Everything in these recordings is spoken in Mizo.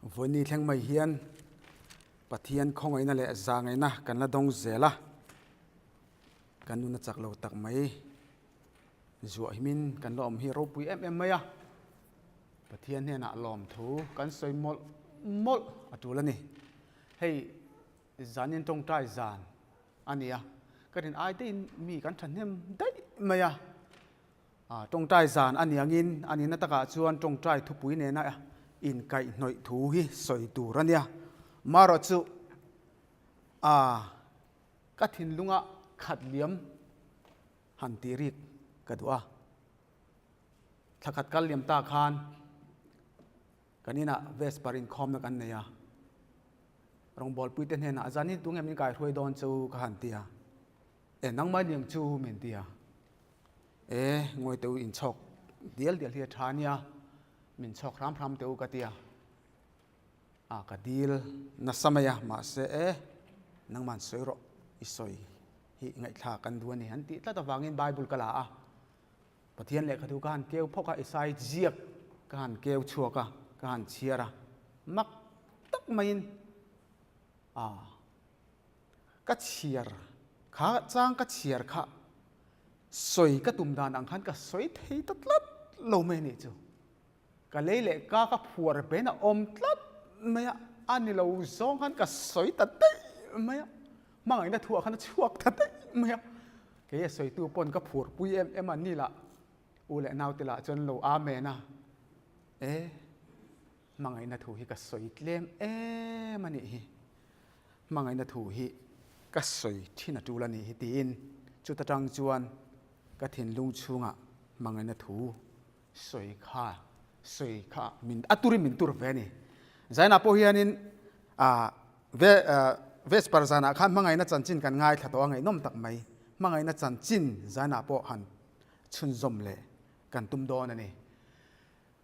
Vawiini thleng mai hian Pathian khawngaihna leh zahngaihna kan la dawng zel a, kan nuna chak lo tak mai zuah himin kan la awm hi ropui em em mai a, Pathian hnenah lawmthu kan sawi mawlh mawlh a tul a ni. Hei zanin tawngtai zan a ni a, ka rin ai daihin mi kan thahnem daih mai a. Tawngtai zan a ni angin a nihna takah chuan tawngtai thupui nena inkaihhnawih thu hi sawi tur a nia. Marawh chu ka thinlunga khat liam han tih rik ka duh a. Thla khat kal liam ta khan kan inah Vesper inkhawmna kan nei a. Rawngbawlpuite hnenah zanin tunge min kaihruai dawn chu ka han ti a. E nangmah liang chu min ti a, e ngawi teh u in chhawk dial dial hi a tha ania, min chhawk hram hram teh u ka ti a, a ka dil nasa mai a, mahse e nangmah sawi rawh i sawi hi ngaihthlak kan duh a ni an tih tlat avangin Bible ka la a, Pathian lehkhathu ka han keu phawk a, Isai ziak ka han keu chhuak a, ka han chhiar a, mak tak maiin a. Ka chhiar kha chang ka chhiar kha sawi ka tum dan ang khan ka sawi thei ta tlat lo mai a nih chu. Ka lei leh ka ka phuar ben a awm tlat mai a, a ni lo zawng khan ka sawi ta daih mai a, hmangaihna thuah khan a chhuak ta daih mai a. Kei a sawitu pawn ka phurpui em em a, ni lah u leh naute lah chuan lo amen a, e. Hmangaihna thu hi ka sawi tlem em a nih hi, hmangaihna thu hi ka sawi thin a tul a nih hi tiin chuta tang chuan ka thinlung chhungah hmangaihna thu sawi kha sawi kha min a turin min tur ve a ni. Zainah pawh hianin ah ve Vesper zanah khan hmangaihna chanchin kan ngaithla tawh a ngaihnawm tak mai, hmangaihna chanchin zainah pawh han chhunzawm leh kan tum dawn a ni.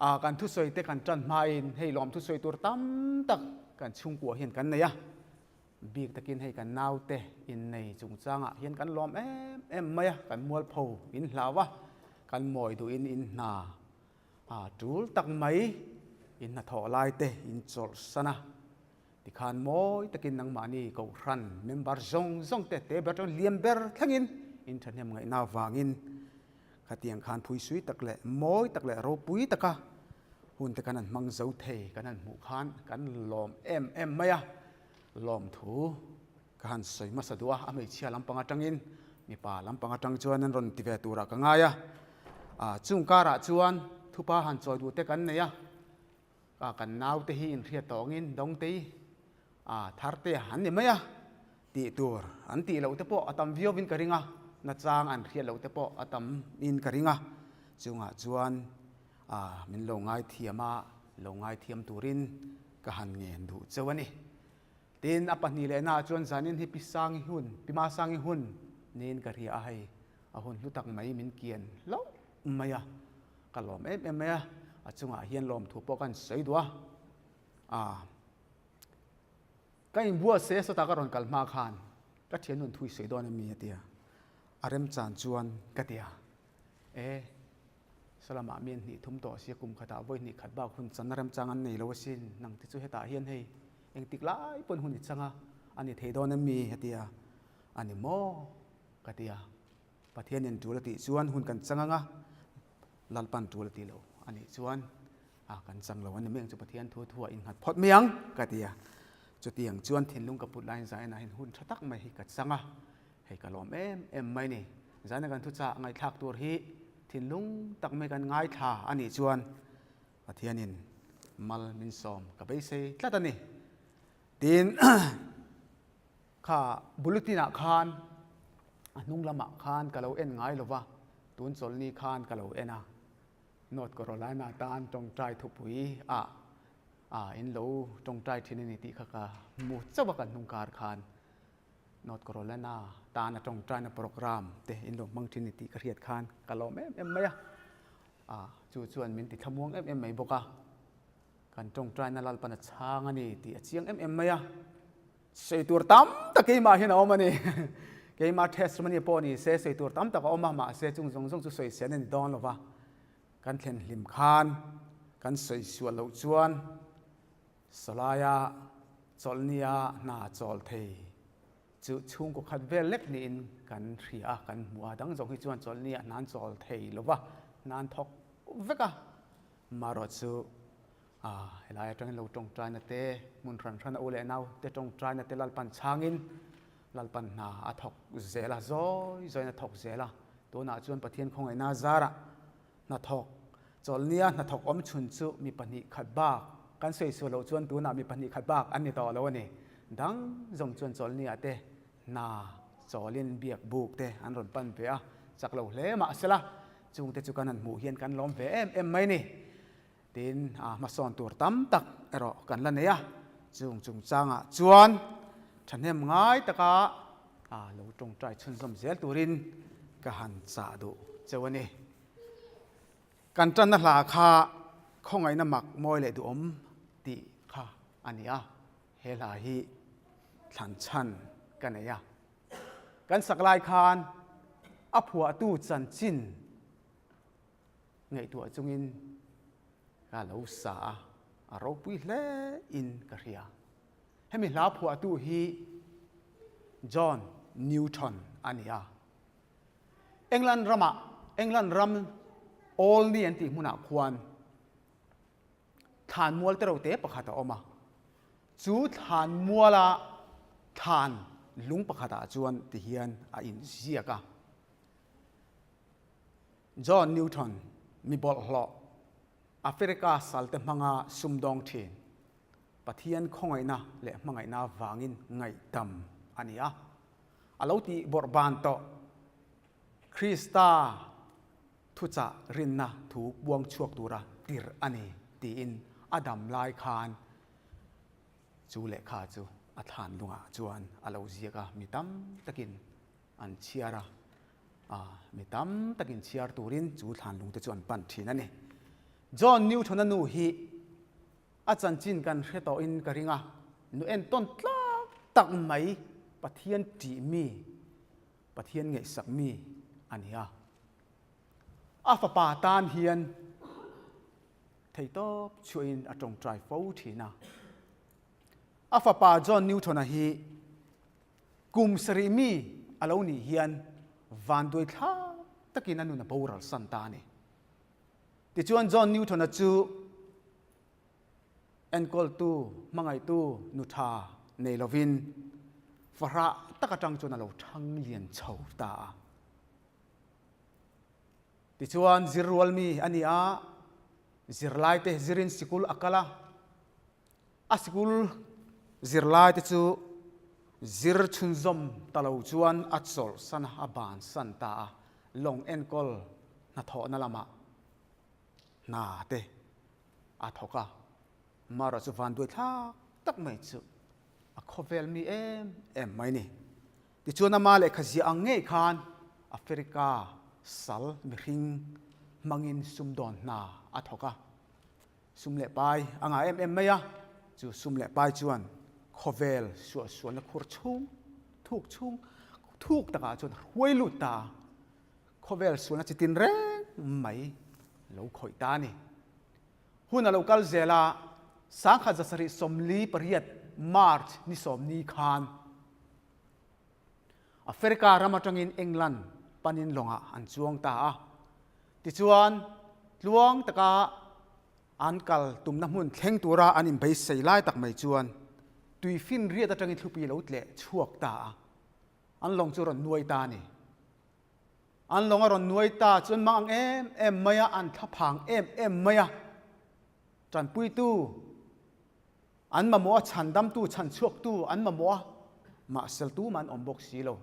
A kan thusawi te kan tan hmain hei lawm thusawi tur tam tak kan chhungkua hian kan nei a, bik takin hei kan naute innei chungchangah hian kan lawm em em mai a, kan mualpho in hlau a, kan mawi duhin in hna a tul tak mai in hnathawh lai te in chawlhsan a, tikhan mawi takin nangmahni kohhran member zawng zawng te te ber atang liam ber thlengin in thahnem ngaihna avangin Khatiang khan phuisui tak leh mawi tak leh ropui taka hun te kan han hmang zo thei kan han hmuh khan kan lawm em em mai a, lawmthu ka han sawi hmasa duh a, a hmeichhia lampang atangin mipa lampang atang chuan an rawn ti ve turah ka ngai a, chung karah chuan thupa han chawi duh te kan nei a, kan naute hi inhriat tawngin dawngtei tharte an ni mai a. Tih tur an tih loh te pawh a tam viau in ka ring a, nachang an hriat loh te pawh a tam in ka ring a, chungah chuan min lo ngaithiam a, lo ngaithiam turin ka han ngen duh cheu a ni. Tin, a pahnih leh naah chuan zanin hi Pi Sangi hun, Pi Masangi hun niin ka hria a, hei a hun hlu tak mai min kian hlauh mai a, ka lawm em em mai a, a chungah hian lawmthu pawh ka han sawi duh a. Ka inbual se sawtah ka rawn kal hma khan ka thian nun thui sawi dawn em mi a ti a, a remchan chuan ka ti a, e salamah mi an hnih thum tawh sia kum khatah vawi hnih khat bak hun chan a remchang an nei lo asin, nang te chu hetah hian hei engtik lai pawn hun i chang a, a ni thei dawn em mi a ti a, a ni maw ka ti a, Pathianin tul a tih chuan hun kan chang ang a, Lalpan tul a ti lo a nih chuan a kan chang lo a ni mai ang chu Pathian thu thu ah innghat phawt mai ang ka ti a. Chutiang chuan thinlung ka put laiin Zaina hian hun tha tak mai hi ka chang a, hei ka lawm em em mai ni. Zaina kan thuchah ngaihthlak tur hi thinlung tak mai kan ngaithla a nih chuan Pathianin mal min sawm ka beisei tlat a ni. Tin kha bulletin ah khan a hnung lamah khan ka lo en ngai lo va, tun chawlhni khan ka lo en a. North Carolina tan tawngtai thupui ah ah in lo tawngtai thin a ni tih kha ka hmu chauh a kan hnung kar khan North Carolina tan a tawngtaina program te in lo hmang thin a ni tih ka hriat khan ka lawm em em mai a, ah chu chuan min ti thlamuang em em mai bawk a, kan tawngtaina Lalpan a chhang a ni tih a chiang em em mai a. Sawi tur tam tak keimah hian a awm a ni. Keimah testimony pawh ni se sawi tur tam tak a awm a, mahse chung zawng zawng chu sawi sen a ni dawn lo va. Kan thlen hlim khan kan sawi sual loh chuan Sawlaia chawlhnia hna chawl thei chu chhungkaw khat vel lek niin kan hria a, kan hmu a. Dang zawng hi chuan chawlhnia hna an chawl thei lo va, hna an thawk vek a. Marawh chu helai atangin lo tawngtaina te, hmun hran hran a u leh nau te tawngtaina te Lalpan chhangin Lalpan hna a thawk zel a, zawi zawiin a thawk zel a. Tunah chuan Pathian khawngaihna zarah Hnathawk, Chawlhnia hnathawk awm chhun chu mi 2 khat bak kan sawi sual loh chuan tunah mi 2 khat bak an ni tawh lo a ni. Dang zawng chuan chawlhnia te hna chawlin biak buk te an rawn pan ve a, chak lo hle mah sela chungte chu kan han hmuh hian kan lawm ve em em mai ni. Tin, hmasawn tur tam tak erawh kan la nei a, chung chungchangah chuan thahnem ngai taka lo tawngtai chhunzawm zel turin ka han chah duh cheu a ni. Kan tanna hla kha khawngaihna mak mawi leh duhawm tih kha a ni a, he hla hi thlan chhan ka nei a. Kan sak lai khan a phuahtu chanchin ngaihtuah chungin ka lo sa a, a ropui hle in ka hria. Hemi hla phuahtu hi John Newton a ni a. England ramah, England ram Olney an tih hmunah khuan thlanmual te rote pakhat a awm a. Chu thlanmuala thlan lung pakhatah chuan tihian a inziak a. John Newton, mi bawlhhlawh, Africa salte hmanga sumdawng thin, Pathian khawngaihna leh hmangaihna vangin ngaihdam a ni a. A lo tih bawrh ban tawh. Krista thuchah rinna thu buang chhuak tura tirh a ni tiin a dam lai khan chu lehkha chu a thlan lungah chuan a lo ziak a, mi tam takin an chhiar a, mi tam takin chhiar turin chu thlan lungte chu an pan thin a ni. John Newton-a nu hi A chanchin kan hre tawhin ka ring a, nu entawn tlak tak mai Pathian ṭih mi, Pathian ngaihsak mi a ni a. A fapa tan hian theitawp chhuahin a ṭawngṭai fo ṭhin a. A fapa John Newton-a hi kum sarih mi a lo nih hian vanduai thlak takin a nun a boral san ta a ni. Tichuan John Newton-a chu enkawltu, hmangaihtu nu tha nei lovin fahrah tak atang chuan a lo thang lian chho ta a. Tichuan zirrual mi a ni a, zirlaite zirin sikul a kal a, a sikul zirlaite chu zir chhunzawm ta lo chuan a chawlhsan a, a bansan ta a, lawng enkawl hnathawhna lamah hna te a thawk a, Mara chu vanduai thlak tak mai chu a khawvel mi em em mai ni. Tichuan ama lehkha ziah ang ngei khan Africa sal mihring hmangin sumdawn hna a thawk a, sum leh pai a ngah em em mai a, chu sum leh pai chuan khawvel suahsualna khur chhung thuk chhung thuk takah chuan hruai lut ta a. Khawvel sualna chi tin reng mai lo khawih ta a ni. Hun a lo kal zel a, 1778 March ni sawmni khan Africa ram atangin England panin lawngah an chuang ta a. Tichuan, tluang taka an kal tumna hmun thleng tura an inbeisei lai tak mai chuan tuifinriat atangin thlupui a lo tleh chhuak ta a. An lawng chu rawn nuai ta a ni. An lawng a rawn nuai ta chuan mang ang em em mai a, an thlaphang em em mai a. Tanpuitu an mamawh a, chhandamtu, chhanchhuaktu an mamawh a, mahseltu mah an awm bawk si lo.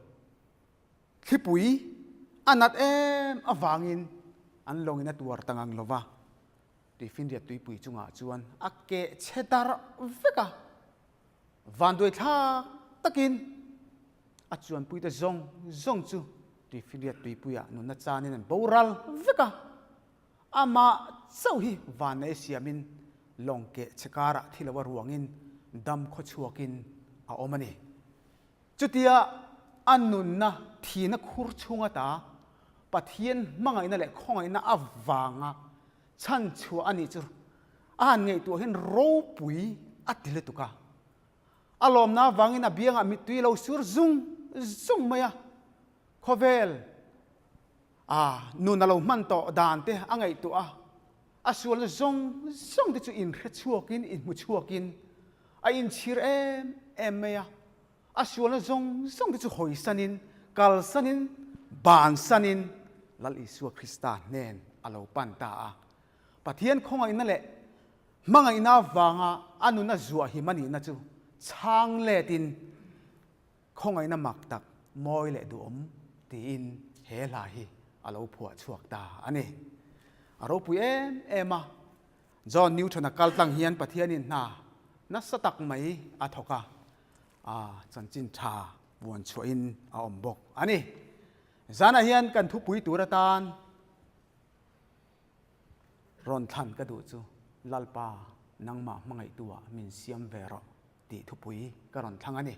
Thlipui a nat em avangin an lawngin a tuar ta ngang lo va, tuifinriat tuipui chungah chuan a keh chhe darh vek a. Vanduai thlak takin a chuanpuite zawng zawng chu tuifiliat tuipuiah nunna chanin an boral vek a, amah chauh hi vannei siamin lawng keh chhe karah thi lo a ruangin dam khawchhuakin a awm a ni. Chutia a nunna thihna khur chhung ata Pathian hmangaihna leh khawngaihna avanga chhanchhuah a nih chu a han ngaihtuah hian ropui A ti lutuk a. A lawmna avangin a biangah mittui lo sur zung zung mai a. Khawvel a nun a lo hman tawh dan te a ngaihtuah a, a sualna zawng zawng te chu inhre chhuakin, inhmu chhuakin a inchhir em em mai a. A sualna zawng zawng te chu hawisanin, kalsanin, bansanin Lal Isua Krista hnen a lo pan ta a. Pathian khawngaihna leh hmangaihna avanga a nuna zuah him a nihna chu chhang letin khawngaihna mak tak mawi leh duhawm tiin he hla hi a lo phuah chhuak ta a ni. A ropui em em a, John Newton-a kal tlang hian Pathianin hna nasa tak mai a thawk a, a chanchin tha puan chhuahin a awm bawk a ni. Zanah hian kan thupui tur atan Rawn thlan ka duh chu Lalpa nangmah hmangaihtuah min siam ve rawh tih thupui ka rawn thlang a ni.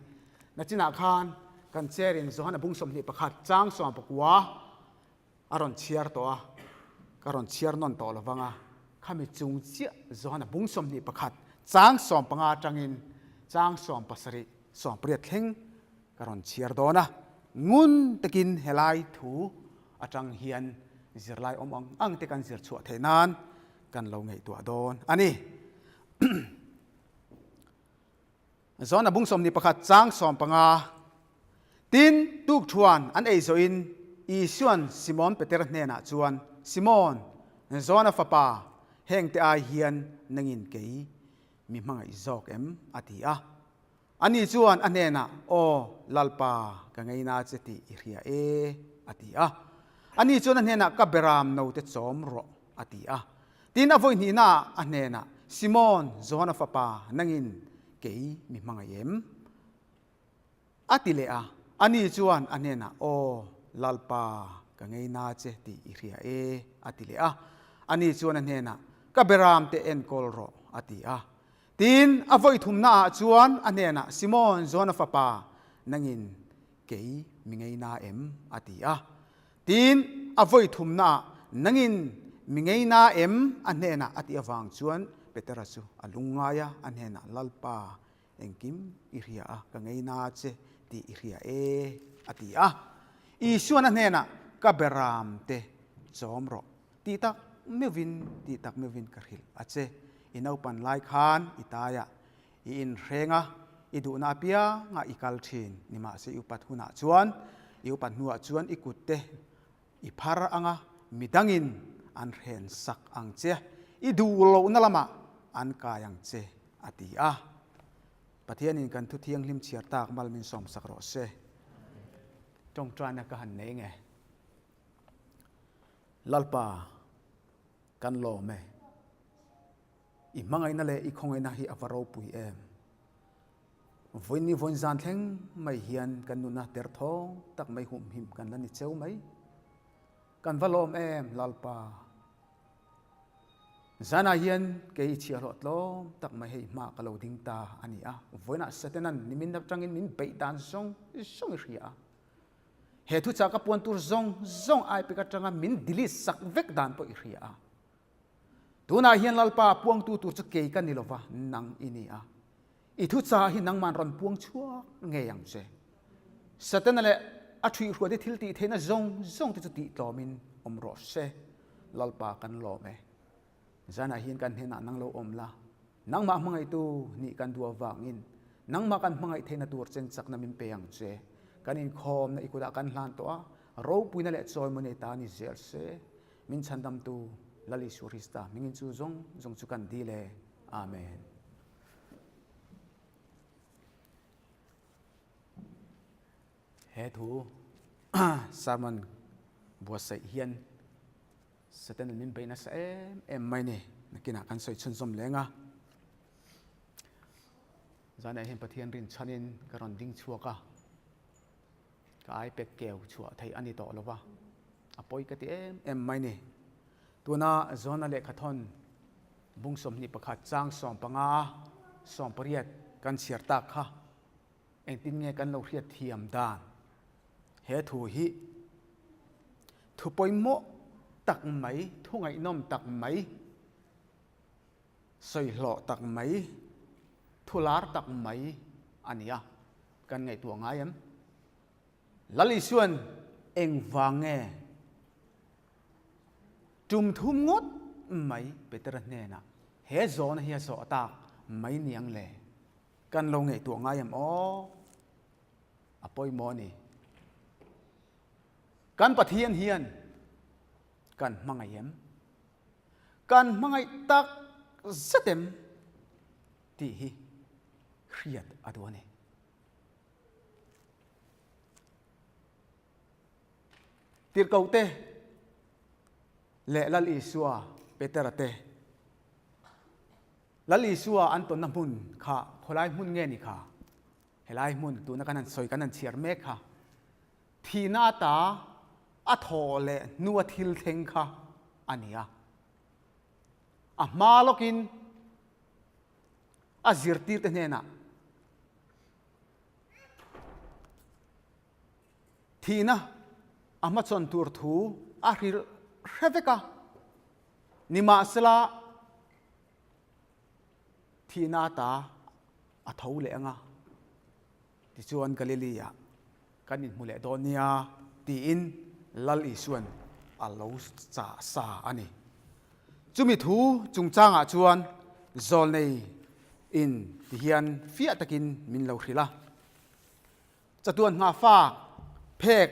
Nachinah khan kan chair in Johana bung 21 chang 19 a rawn chhiar tawh a, ka rawn chhiar nawn tawh lo vang a, khami chung chiah Johana bung 21 chang 15 atangin chang 17 18 thleng ka rawn chhiar dawn a, ngun takin helai thu atang hian zirlai awm ang ang te kan zir chhuah theih nan kan lo ngaihtuah dawn a ni. Zawn a bung 21 chang 15 Tin, tukthuan an ei zawhin Isuan Simon Peter hnenah chuan, Simon, Jona fapa, hengte ai hian nangin kei mi hmangaih zawk em? a ti a. Ani chuan a hnenah, Aw, Lalpa, ka ngeina che tih i hria e, a ti a. Ani chuan a hnenah, Ka beram note chawm rawh, a ti a. Tin, a vawi hnihnaah a hnenah, Simon, Johana fapa, nangin kei mi hmangaih em? A ti leh a. Ani chuan a hnenah, Aw, Lalpa, ka ngeina che tih i hria e, a ti leh a. Ani chuan a hnenah, Ka beramte enkawl rawh, a ti a. Tin, a vawi thumnaah chuan a hnenah, Simon, Jona fapa, nangin kei mi ngeina em? a ti a. Tin, a vawi thumnaah, Nangin mi ngeina em? a hnenah a tih avang chuan Petera chu a lungngai a, a hnenah, Lalpa, engkim i hria a, ka ngeina che tih i hria e, a ti a. Isuan a hnenah, Ka beramte chawm rawh. Tih tak meuhvin, tih tak meuhvin ka hrilh a che. I naupan lai khan i taiah i inhreng a, i duhna apiangah i kal thin. Nimahse i upat hunah chuan, i upat hnuah chuan i kutte i phar ang a, midangin an hren sak ang che, i duh lohna lamah an kai ang che, a ti a. Pathianin kan thu thianghlim chhiar tak mal min sawmsak rawh se. Tawngtaina ka han nei nge. Lalpa, kan lawm e. I hmangaihna leh i khawngaihna hi a va ropui em. Vawiin ni vawiin zan thleng mai hian kan nuna derthawng tak mai humhim kan la ni cheu mai. Kan va lawm em Lalpa. Zanah hian kei i chhiahhlawh tlawm tak mai hei hma ka lo ding ta a ni a. Vawiinah Satanan nimin atangin min beih dan zawng zawng i hria a. He thuchah ka puan tur zawng zawng ai pek atanga min delete sak vek dan pawh i hria a. Tunah hian Lalpa puangtu tur chu kei ka ni lova, nang i ni a. I thuchah hi nangman rawn puang chhuak ngei ang che. Satana leh a thuihhruaite thil tih theihna zawng zawng te chu tihtlawmin awm rawh se. Lalpa kan lawm e. Zanah hian kan hnenah nang lo awm la, nangmah hmangaihtu nih kan duh avangin nangmah kan hmangaih theihna tur chen chakna min pe ang che. Kan inkhawmna i kutah kan hlan tawh a, ropuina leh chawimaw nei ta ni zel se. Min chhandamtu Lal Isua Krista hmingin chu zawng zawng chu kan dil e. Amen. He thu sermon buatsaih hian Satan min beih nasa em em mai ni. Nakinah kan sawi chhunzawm leng a. Zanah hian Pathian rin chhanin ka rawn ding chhuak a. Ka iPad keu chhuah theih a ni tawh lo va. A pawi ka ti em em mai ni. Tuna Zona lehkhathawn bung 21 chang 15 18 kan chhiar tak kha Engtin nge kan lo hriat thiam dan? He thu hi thu pawimawh tak mai, thu ngaihnawm tak mai, sawihlawh tak mai, Thu lar tak mai a ni a, kan ngaihtuah ngai em? Lal Isuan engvang nge tum thum ngawt mai Petera hnenah he zawhna hi a zawh tak mai niang le? Kan lo ngaihtuah ngai em aw? A pawimawh a ni. Kan Pathian hian kan hmangaih em? Kan hmangaih tak zet em? Tih hi hriat a duh a ni. Tirhkohte leh Lal Isua Petera te Lal Isua an tawnna hmun kha khawlai hmun nge ni kha? Helai hmun tuna kan han sawi kan han chhiar mek kha thihna ata a thawh leh hnua thil thleng kha a ni a. A hma lawkin a zirtirte hnenah thihna a hmachhawn tur thu a hrilh hre vek a, nimahsela thihna ata a tho leh ang a, tichuan Galilee-ah kan inhmu leh dawn nia tiin Lal Isuan a lo chah sa a ni. Chumi thu chungchangah chuan zawlnei in ti hian fiah takin min lo hrilh a. Chatuan nghahfak phek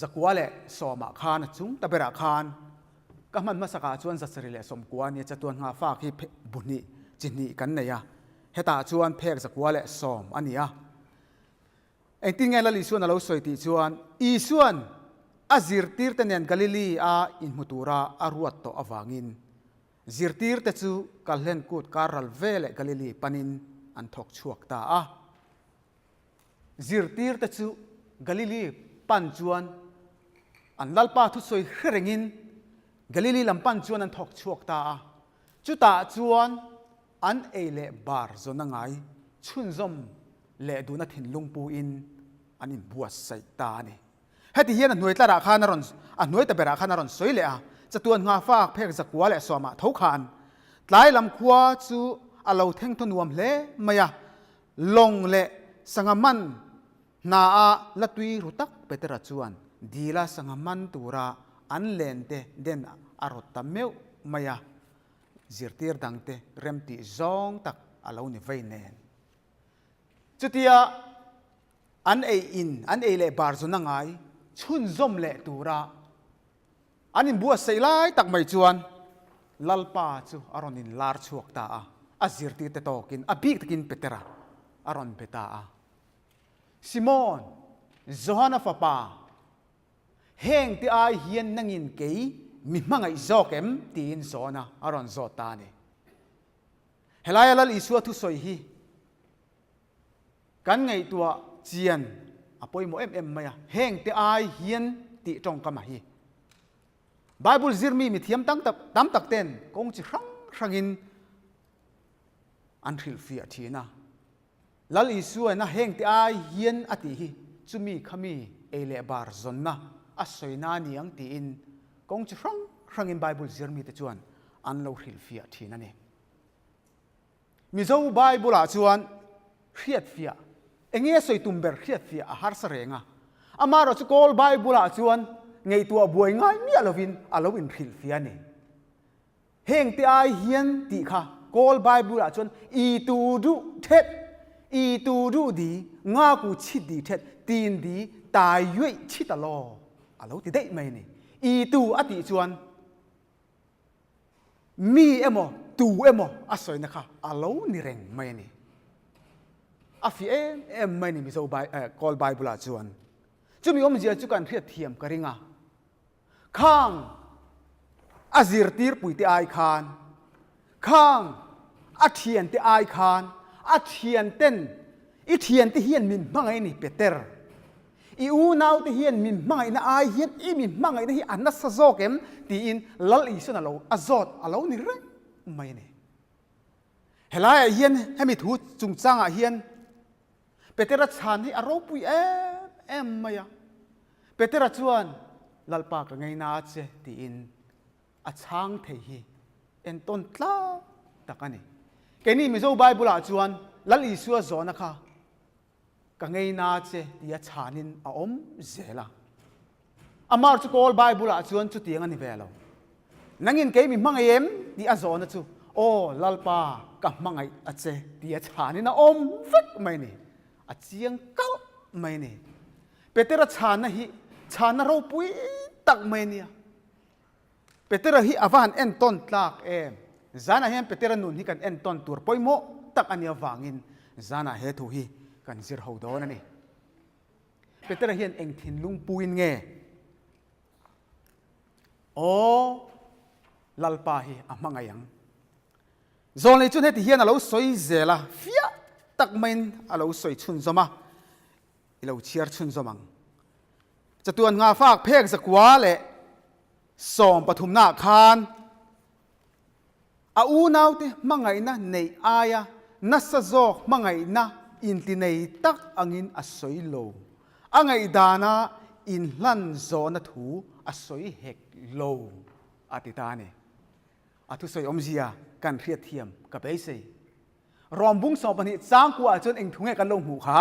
Zakua leh sawmah khan a chung ta berah khan ka hman hmasakah chuan zasarih leh sawmkua nia chatuan nghahfak hi bu hnih chi hnih kan nei a, hetah chuan phek zakua leh sawm a ni a. Engtin nge Lal Isuan a lo sawi tih chuan Isuan a zirtirte nen Galili a inhmu tura a ruat tawh avangin zirtirte chu Kalhlen kut kar ral ve leh Galili panin an thawk chhuak ta a. Zirtirte chu Galili pan chuan an Lalpa thusawi hre rengin Galili lam pan chuan an thawk chhuak ta a. Chutah chuan an ei leh bar zawna ngai chhunzawm leh duhna thinlung puin an inbuatsaih ta a ni. Heti hian a hnuai tlarah khan a rawn, a hnuai ta berah khan a rawn sawi leh a, chatuan nghahfak phek zakua leh sawmah tho khan tlai lam khua chu a lo theng thaw nuam hle mai a, lawng leh sangha man hna a la tui ru tak Petera chuan dila sangha man tura an len te den a rawt ta meuh mai a, zirtir dangte remtih zawng tak a lo ni vei nen. Chutia an ei in an ei leh bar zawn a ngai chhunzawm leh tura an inbuatsaih lai tak mai chuan Lalpa chu a rawn inlar chhuak ta a, a zirtirte tawkin a bik takin Petera a rawn be ta a. Simon, Johana fapa, hengte ai hian nangin kei mi hmangaih zawk em? tiin Johana a rawn zawt ta a ni. Helaia Lal Isua thusawi hi kan ngaihtuah chian a pawimawh em em mai a, heng te ai hian tih tawngkam a hi. Bible zirmi mithiam tam tak tam tak ten kawng chi hrang hrangin an hrilhfiah thin a. Lal Isua ina heng te ai hian a tih hi chumi khami ei leh bar zawnna a sawina a ni ang tiin kawng chi hrang hrangin Bible zirmi te chuan an lo hrilhfiah thin a ni. Mizo Bible-ah chuan hriatfiah, eng nge sawi tum ber hriatfiah a harsa reng a. Amaherawhchu Kawl Bible-ah chuan ngaihtuah buai ngai miah lovin a lo inhrilhfiah a ni. Hengte ai hian tih kha Kawl Bible-ah chuan i tu duh thet, i tu duh di, nga ku chhit di thet, tin di, tai yuaih chhit a law a lo ti daih mai a ni. I tu a tih chuan Mi emaw, tu emaw a sawina kha a lo ni reng mai a ni. A fi em em mai a ni Mizo Kawl Bible-ah chuan. Chumi awmzia chu kan hriat thiam ka ring a. Khang a zirtirpuite ai khan, khang a thiante ai khan, a thianten, I thiante hian min hmangaih a ni Peter. I unaute hian min hmangaihna ai hian i mi hmangaihna hi a nasa zawk em? tiin Lal Isuan a lo a zawt a lo ni reng mai a ni. Helaiah hian hemi thu chungchangah hian Petera chhan hi a ropui em em mai a. Petera chuan Lalpa ka ngaina che tiin a chhang thei hi entawn tlak tak a ni. Keini Mizo Bible-ah chuan Lal Isua zawhna kha ka ngei na che tia chhanin a awm zel a. Amar chu Kawl Bible-ah chuan chutiang a ni ve lo. Nangin kei mi hmangaih em? tih a zawhna chu, Aw Lalpa, ka hmangaih a che tia chhanin a awm vek mai ni. A chiang kalh mai ni. Petera chhanna hi chhanna ropui tak mai a nia. Petera hi a va han entawn tlak em? Zanah hian Petera nun hi kan entawn tur pawimawh tak a nih avangin zanah he thu hi kan zir ho dawn a ni. Petera hian eng thinlung puin nge Aw Lalpa hi a hmangaih ang? Zawlnei chuan heti hian a lo sawi zel a, fiah tak maiin a lo sawi chhunzawm a, i lo chhiar chhunzawm ang. Chatuan nghahfak phek zakua leh sawm pathumnaah khan a unaute hmangaihna neih aia nasa zawk hmangaihna intinei tak angin a sawi lo. A ngaihdana inhlan zawhna thu a sawi hek lo, a ti ta a ni. A thusawi awmzia kan hriatthiam ka beisei. Rawmbung 12 changkuah chuan eng thu nge kan lo hmuh kha?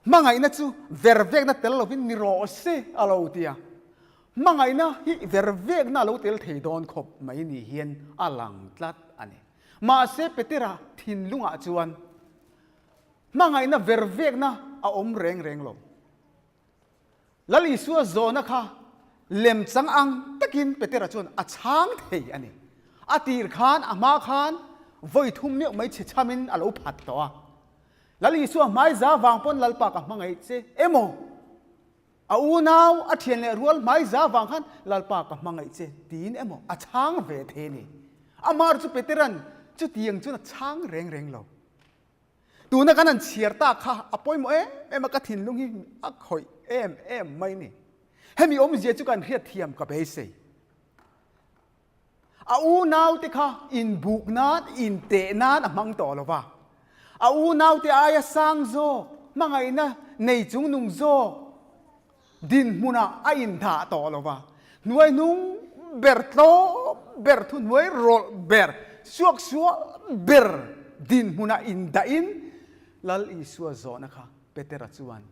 Hmangaihna chu vervekna tel lovin ni rawh se a lo ti a. Hmangaihna hi vervekna a lo tel thei dawn khawp mai ni hian a lang tlat a ni. Mahse Petera thinlungah chuan hmangaihna vervekna a awm reng reng lo. Lal Isua zawhna kha lemchang ang takin Petera chuan a chhang thei a ni. A tir khan, a hma khan vawi thum meuh mai chhe chhamin a lo phat tawh a. Lal Isua hmaiza vang pawn Lalpa ka hmangaih che emaw? A unau, a thian leh rual hmaiza vang khan Lalpa ka hmangaih che tiin emaw a chhang ve thei a ni. Amah chu Petera'n chutiang chuan a chhang reng reng lo. Tuna kan han chhiar tak kha a pawimawh em em a, ka thinlung hi a khawih em em mai ni. Hemi awmzia chu kan hriatthiam ka beisei. A unaute kha inbuk nan, inteh nan a hmang tawh lo va. A unaute aia sang zawk, hmangaihna nei chungnung zawk dinhmunah a indah tawh lo va. Hnuai hnung ber, tlawm ber, thuhnuai rawlh ber, suaksual ber dinhmunah indahin Lal Isua zawhna kha Petera chuan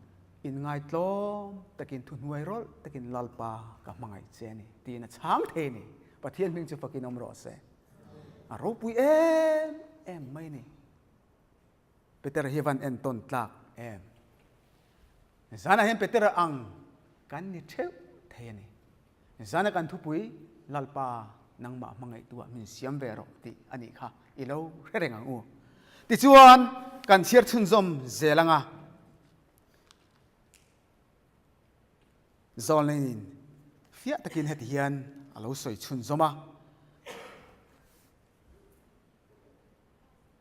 inngaitlawm takin thuhnuai rawlh takin Lalpa ka hmangaih che a ni tiin a chhang thei a ni. Pathian hming chu fakin awm rawh se. A ropui em em mai a ni. Petera hi van entawn tlak em? Zanah hian Petera ang kan ni theuh thei a ni. Zana kan thupui Lalpa nangmah hmangaihtuah min siam ve rawh tih a nih kha i lo hre reng ang u. Tichuan kan chhiar chhunzawm zel anga Zawlneiin fiah takin heti hian a lo sawi chhunzawm a.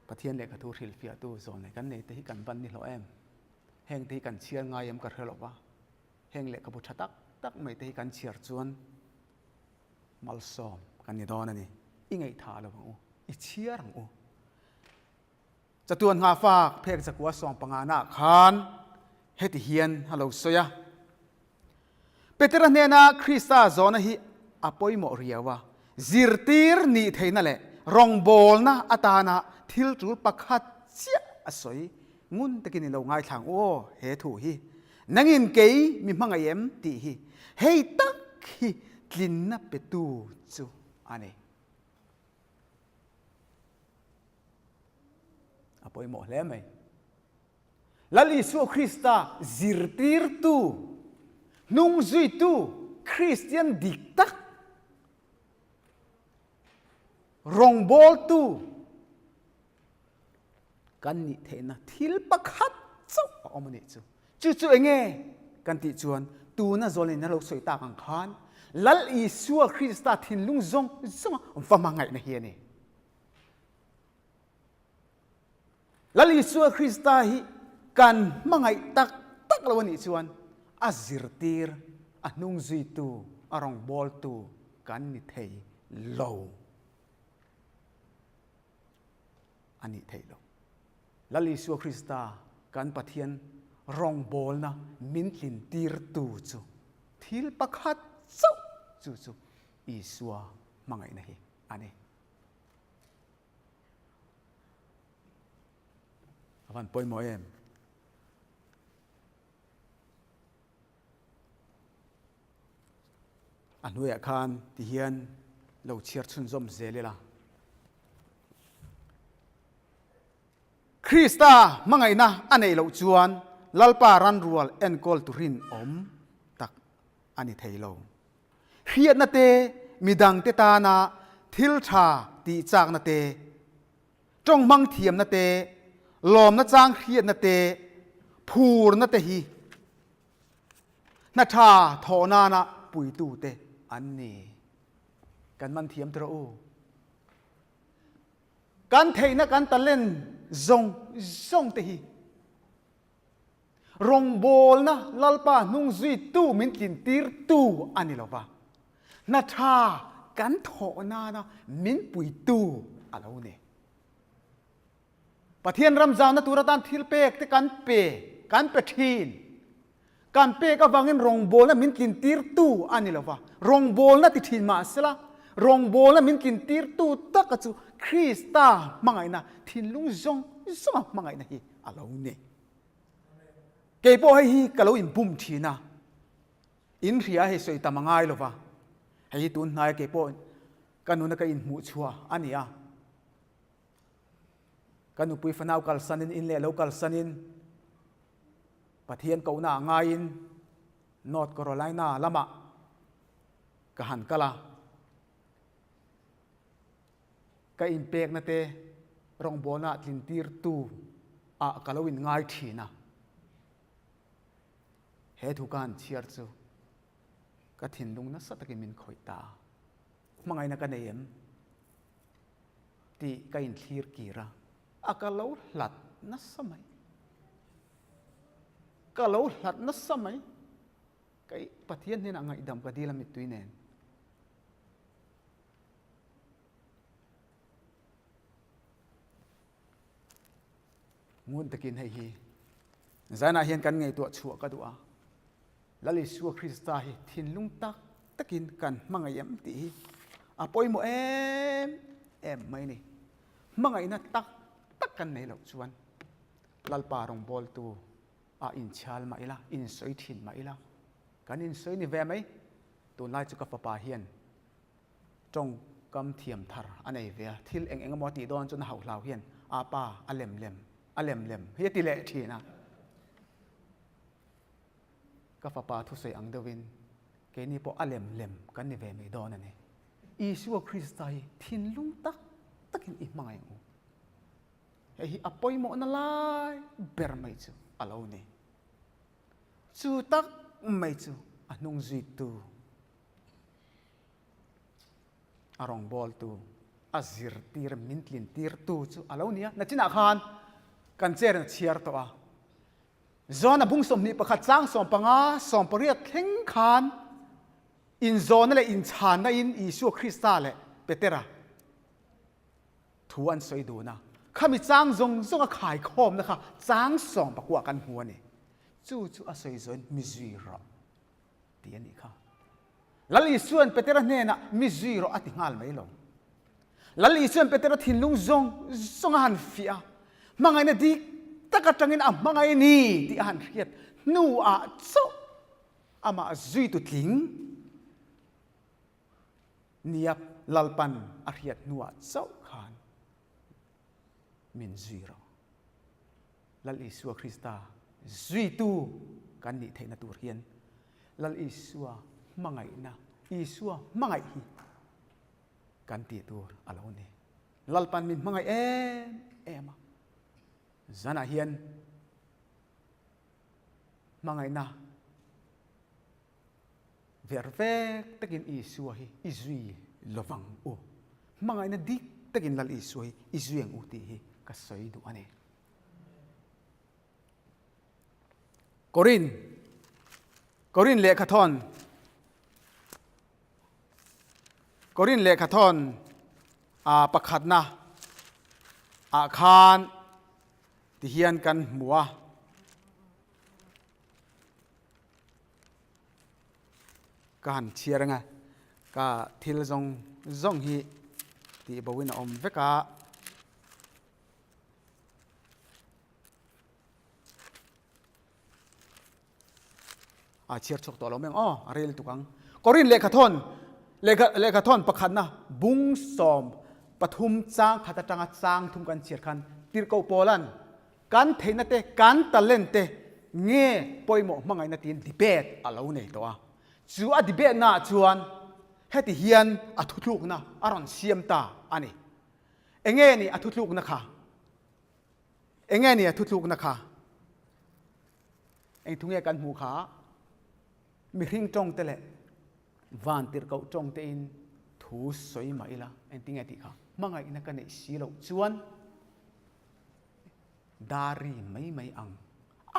Pathian lehkha thu hrilhfiahtu zawn kan nei te hi kan ban ni hlawh em? Heng te hi kan chhiar ngai em ka hre lo va, heng lehkhabu tha tak tak mai te hi kan chhiar chuan malsawm kan ni dawn a ni. I ngaihthah lo ang u, i chhiar ang u. Chatuan nghahfak phek zakua sawmpangana khan heti hian a lo sawi a. Petera hnena Krista zawhna hi a pawimawh riau a, zirtir nih theihna leh rawngbawlna atana thil tul pakhat chiah a sawi. Ngun takin i lo ngaithla ang u aw, he thu hi. Nangin kei mi hmangaih em? tih hi hei tak hi tlinna petu chu a ni. A pawimawh hle mai. Lal Isua Krista zirtirtu, hnungzuitu Kristian dik tak, rawngbawltu kan nih theihna thil pakhat chauh a awm a nih chu. Chu chu eng nge kan tih chuan tuna zawlin a lo sawi tak ang khan Lal Isua Krista thinlung zawng zawnga va hmangaihna hi a ni. Lal Isua Krista hi kan hmangaih tak tak lo a nih chuan a zirtir, a hnungzuitu, a rawngbawltu kan ni thei lo a nih theih lo. Lal Isua Krista kan Pathian rawngbawlna min tlintirtu chu thil pakhat chauh chu chu Isua hmangaihna hi a ni. A van pawimawh em? A hnuaiah khan tihian lo chhiar chhunzawm zel ila. Krista hmangaihna a neih loh chuan Lalpa ranrual enkawl tu rinawm tak a ni thei lo. Hriatna te, midangte tana thil tha tih chakna te, Ṭawnghmang thiamna te, lawmna chang hriatna te, phurna te hi hna ṭha thawh nana puitute an ni. Kan man thiam tawh u. Kan theihna kan talent zawng zawng te hi rawngbawlna Lalpa hnung zuitu min tlintirtu a ni lo va, hna ṭha kan thawh nana min puitu a lo ni. Pathian ram zauhna tur atan thil pek te kan pe, kan pe ṭhin. Kan pek avangin rawngbawlna min tlintirtu a ni lo va, rawngbawlna ti ṭhin mah sela, rawngbawlna min tlintirtu taka chu Krista hmangaihna, thinlung zawng zawnga hmangaihna hi a lo ni. Kei pawh hei hi ka lo inbum thin a, in hria hei sawi tam a ngai lo va, hei hi tun hnaia kei pawh ka nuna ka inhmuh chhuah a ni a. Ka nupui fanau kalsanin in leh lo kalsanin Pathian kohna ah ngaiin North Carolina lamah ka han kal a. Ka inpekna te rawngbawlna ah tlintirtu ah ka lo inngai thin a. He thu ka han chhiar chu ka thinlung nasa takin min khawih ta a. Hmangaihna ka nei em? Tih ka inthlir kir a, a ka lo hlat nasa mai. Ka lo hlat nasa mai. Ka Pathian hnenah ngaihdam ka dil a mittui nen. Ngun takin hei hi zainah hian kan ngaihtuah chhuah ka duh a. Lal Isua Krista hi thinlung tak takin kan hmangaih em tih hi a pawimawh em em mai ni. Hmangaihna tak tak kan nei loh chuan Lalpa rawngbawltu ah inchhial mah ila, insawi thin mah ila, kan insawi ni ve mai. Tunlai chu ka fapa hian tawngkam thiam thar a nei ve a, thil eng eng emaw a tih dawn chuan a hauhhlau hian a pa a lem lem, a lem lem hi a ti leh thin a. Ka fapa thusawi ang deuhin keini pawh a lem lem kan ni ve mai dawn a ni. Isua Krista hi thinlung tak takin i hmangaih ang u. Hei hi a pawimawhna lai ber mai chu a lo ni. Chu tak mai chu a hnung zuitu, a rawngbawltu, a zirtir, min tlintirtu chu a lo ni a. Nachinah khan kan chair in a chhiar tawh a. Zawn a bung 21 chang 15 18 thleng khan inzawna leh inchhanna in Isua Krista leh Petera thu an sawi dun a. Khami chang zawng zawng a khaikhawmna kha chang sawmpakua kan hmu a ni. Chu chu a sawi zawin mi zui rawh tih a nih kha. Lal Isua'n Petera hnenah mi zui rawh a ti nghal mai lo. Lal Isua'n Petera thinlung zawng zawng a han fiah a, hmangaihna dik tak atangin a hmangaih a ni tih a han hriat hnuah chauh amah zuitu tling nia Lalpan a hriat hnuah chauh khan min zui rawh. Lal Isua Krista zuitu kan nih theihna tur hian Lal Isua hmangaihna, Isua hmangaih hi kan tih tur a lo ni. Lalpan min hmangaih em em a, zanah hian hmangaihna ver vek takin Isua hi i zui lovang u. Hmangaihna dik takin Lal Isua hi i zui ang u tih hi ka sawi duh a ni. Korin Korin lehkhathawn Korin lehkhathawn a pakhatna ah khan tihian kan hmu a. Ka han chhiar anga ka thil zawng zawng hi tih bo in a awm vek a. A chhiar chhuak tawh lo mai ang aw, a rel tuk ang. Korin lehkhathawn, lehkha, lehkhathawn pakhatna bung 13 chang khat atanga chang thum kan chhiar khan Tirhkoh Paulan kan theihna te, kan talent te nge pawimawh hmangaihna tiin debate a lo nei tawh a. Chu a debate naah chuan heti hian a thuthlukna a rawn siam ta a ni. Enge ni a thuthlukna kha? Enge ni a thuthlukna kha? Eng thu nge kan hmuh kha? Mihring tawng te leh van tirhkoh tawng te in thu sawi mah ila engtin nge tih kha? Hmangaihna ka neih si loh chuan dari mai mai ang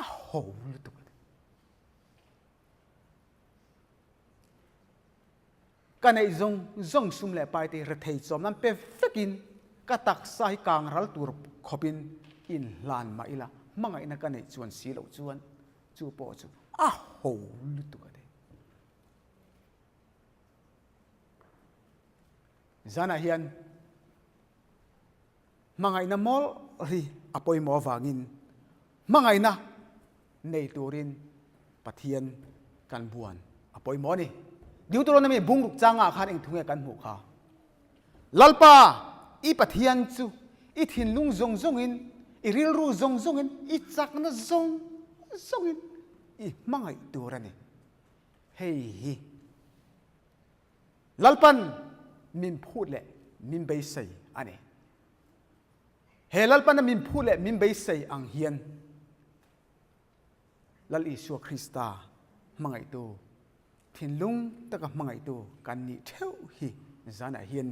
a ho lutuk a ni. Ka neih zawng zawng sum leh pai te rethei chawm nan pe vekin ka taksa hi kang ral tur khawpin inhlan mah ila hmangaihna ka neih chuan si loh chuan chu pawh chu a ho lutuk a ni. Zanah hian Hmangaihna mawlh hi a pawimawh avangin hmangaihna nei turin Pathian kan buan a pawimawh a ni. Deuteronomy bungruk changah khan eng thu nge kan hmuh kha? Lalpa, i Pathian chu i thinlung zawng zawngin, i rilru zawng zawngin, i chakna zawng zawngin i hmangaih tur a ni. Hei hi Lalpan min phut leh min beisei a ni. He Lalpana min phut leh min beisei ang hian Lal Isua Krista hmangaihtu, thinlung taka hmangaihtu kan nih theuh hi zanah hian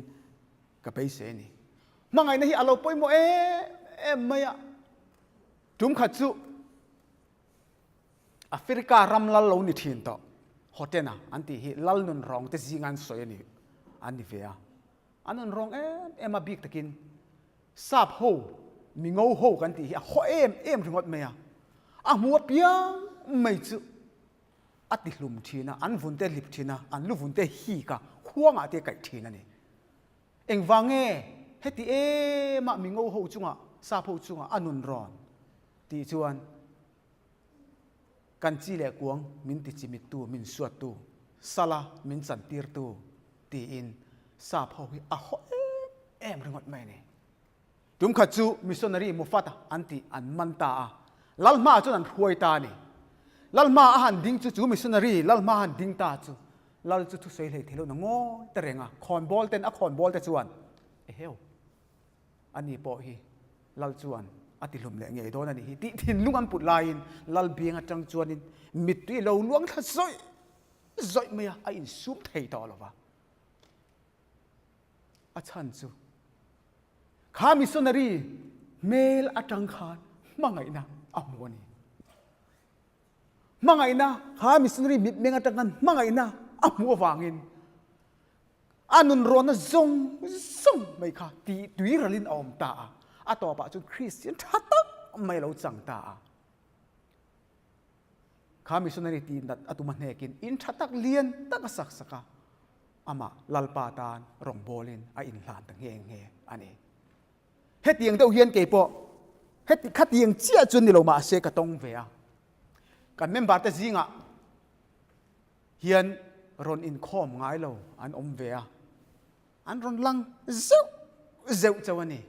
ka beisei a ni. Hmangaihna hi a lo pawimawh em em mai a. Tum khat chu Africa ram lal lo ni thin tawh Hotena an tih hi lal nun rawng te zinga an sawi a ni an ni ve a. An nun rawng em em a bik takin sap ho mi ngo ho kan tih hi a haw em em ringawt mai a. A hmu apiang mai chu a ti hlum thin a, an vun te lip thin a, an lu vun te hik a, khuangah te a kaih thin a ni. Engvang nge heti em a mi ngo ho chungah sap ho chungah a nun rawn tih chuan Kan chi leh kuang min ti chimittu, min suattu, sala min chantirtu tiin sap ho hi a haw em em ringawt mai a ni. Tum khat chu missionary Mufat an tih an man ta a, Lalhma chuan an hruai ta a ni. Lalhma a han ding chu chu missionary Lalhma a han ding ta chu Lal chu thusawi hlei thei lohna ngawi ta reng a, khawnbawl ten a khawnbawl te chuan eheu. Ani pawh hi Lal chuan a ti hlum leh ngei dawn a nih hi tih thinlung an put laiin Lal biang atang chuanin mittui lo luang thla zawih zawih mai a, a insum thei tawh lo va. A chhan chu kha missionary hmel atang khan hmangaihna a hmu a ni. Hmangaihna kha missionary mitmeng atang khan hmangaihna a hmuh avangin A nunrawnna zawng zawng mai kha tih tui ralin a awm ta a, a tawpah chuan Kristian tha tak mai a lo chang ta a. Kha missionary tih nat a tum a hnekin in tha tak lian tak a sak sak a, amah Lalpa tan rawngbawlin a inhlan ta nghe nghe a ni. Hetiang deuh hian kei pawh heti khatiang chiah chu ni lo mahse ka tawng ve a. Kan member te zingah hian rawn inkhawm ngai lo an awm ve a, an rawn lang zeuh zeuh chauh a ni.